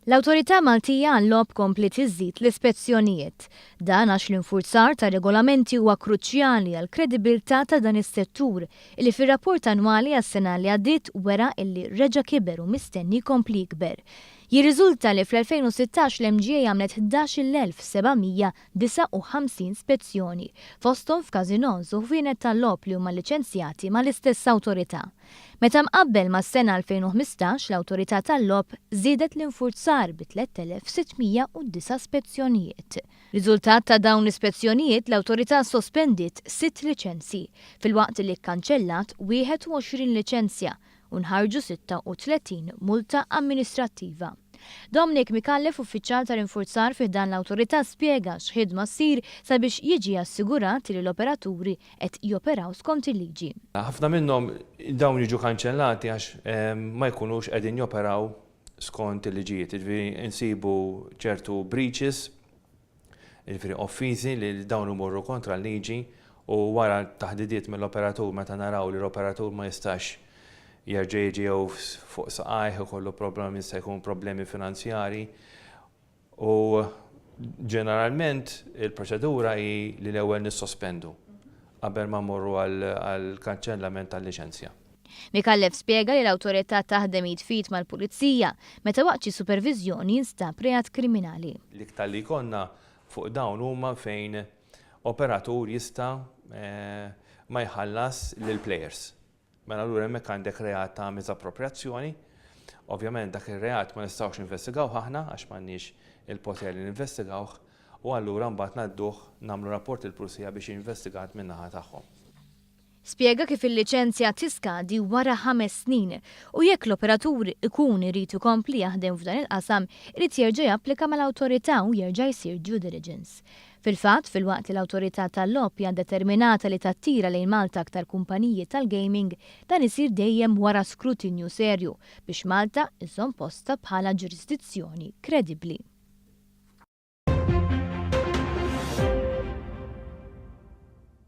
L-Awtorità Maltija għal-Logħob kompliet iżżid l-ispezzjonijiet. Dan għax l-infurzar ta' regolamenti huwa kruċjali għall-kredibilità ta' dan is-settur illi fir-rapport annwali għas-sena li għaddiet wera illi reġa' kiber u mistenni jkompli jikber. Jirriżulta li fl-2016 l-MGA għamlet 11,759 spezzjoni, fosthom f'każinos u ħwienet tal-logħob li huma liċenzjati mal-istess awtorità. Meta mqabbel mas-sena 2015, l-Awtorità tal-Logħob żiedet l-infurzar bi 3,609 spezzjonijiet. Riżultat ta' dawn l-ispezzjonijiet, l-Awtorità ssospendiet sitt liċenzji, filwaqt li kkanċellat 21 liċenzja u nħarġu 36 multa amministrattiva. Dominic Micallef, uffiċjal tal-infurzar fi ħdan l-Awtorità spjega x'ħidma ssir sabiex jiġi assigurat li l-operaturi qed joperaw skont il-liġi. Ħafna minnhom dawn jiġu kanċellati għax ma jkunux qegħdin joperaw skont il-liġijiet. Jiġifieri nsibu ċertu breaches, jiġifieri offiżi li dawn imorru kontra l-liġi u wara taħdidiet mill-operatur meta naraw li l-operatur ma jistax jerġa' jiġi jew fuq saqajh ikollu problemi jista' jkun problemi finanzjarji U ġeneralment il-proċedura hi li l-ewwel nissospendu qabel ma mmorru għall-kanċellament tal-liċenzja. Micallef spjega li l-awtorità taħdem id f'id mal-Pulizija meta waqt xi superviżjoni jinstab reat kriminali. L-iktar li jkollna fuq dawn huma fejn operatur jista' ma jħallas lill-plejers. Mela allura hemmhekk għandek reat ta' miżapproprjazzjoni. Ovvjament dak ir-reat ma nistgħux ninvestigawh aħna għax m'għandniex il-poter li ninvestigawh u allura mbagħad ngħadduh nagħmlu rapport lill-Pulizija biex jinvestigat min-naħa tagħhom. Spjega kif il-liċenzja tiskadi wara ħames snin u jekk l-operatur ikun irid ikompli jaħdem f'dan il-qasam irid jerġa' japplika mal-awtorità u jerġa' jsir due diligence. Fil-fatt, filwaqt li l-Awtorità tal-Logħob hija determinata li tattira lejn Malta aktar kumpaniji tal-gaming, dan isir dejjem wara skrutinju serju biex Malta iżżomm postha bħala ġurisdizzjoni kredibbli.